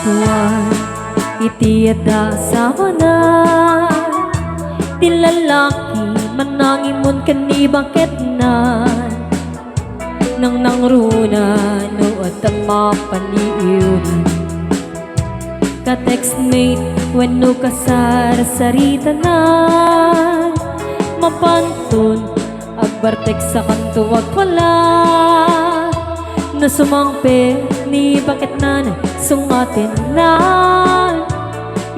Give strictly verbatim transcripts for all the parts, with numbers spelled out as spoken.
Wen iti adda asawana, ti lalaki mannangimon ken ni baketna, nangnangruna no adda mapaliiwnan. Ka-textmate wenno kasarsaritana, mapanton agbartek sakanto agpala. No sumangpet ni baketnan, sungatennan.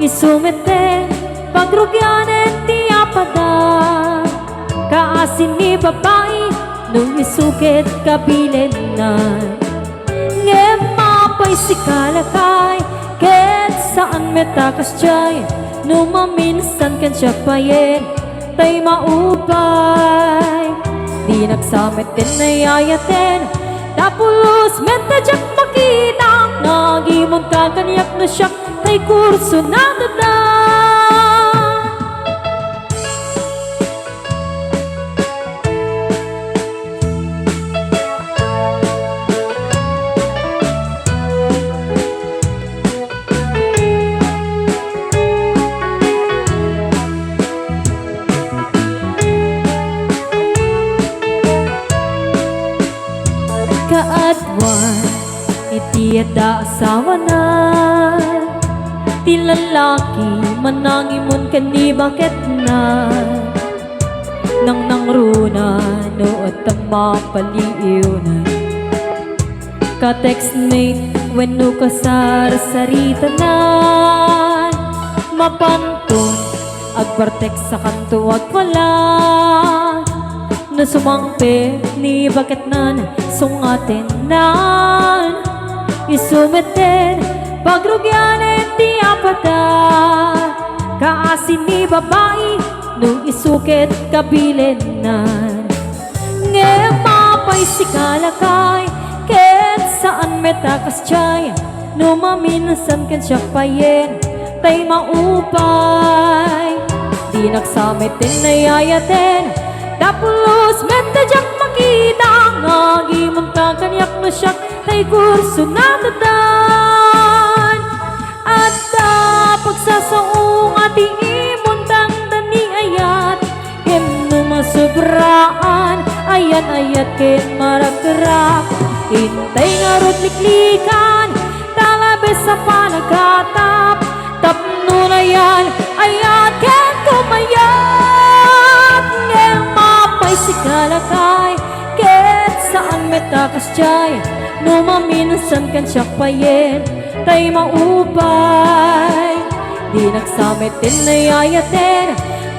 Isu met ti pagrugianen ti apada. Kaasi ni babai no isu ket kabilennan. Ngem mapay sika, lakay, ket saan met a kasdiay, no maminsan ken siak payen, tay maupay. Dinak sa met ken nayayaten, ta pulos met ta diak makita, nga agimonka kaniak no siak, tay kurso na dadan. Kaaduan iti adda asawana, ti lalaki mannangimon ken ni baketna, nangnangruna no adda mapaliiwnan. Ka-textmate wenno kasarsaritana, mapanton agbartek sakanto agpala. No sumangpet ni baketnan, sungatennan. Isu met ti pagrugianen ti apada. Kaasi ni babai no isu ket kabilennan. Ngem mapay sika, lakay, ket saan met a kasdiay, no maminsan ken siak payen, tay maupay. Dinak sa met ti nayayaten, ta pulos met ta diak makita, nga agimonka kaniak no siak, tay kurso na dadan. Adda pagsasao nga ti imontan da ni ayat, ken no masobraan, ayan-ayat ken marakrak. Intay ngarud liklikan, talabes a panagatap, tapno nayan-ayat ken kumayat. Ngem mapay sika, lakay, ket saan met a kasdiay, no maminsan ken siak payen, tay maupay. Dinak sa met ti nayayaten,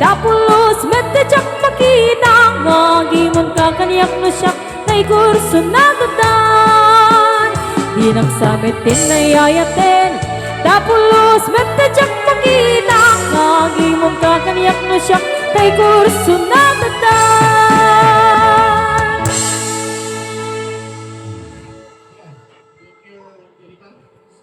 ta pulos met ti diak makita, nga agimonka kaniak no siak, tay kurso na dadan. Dinak sa met ti nayayaten, ta pulos met ti diak makita, nga agimonka kaniak no siak, tay kurso na dadan.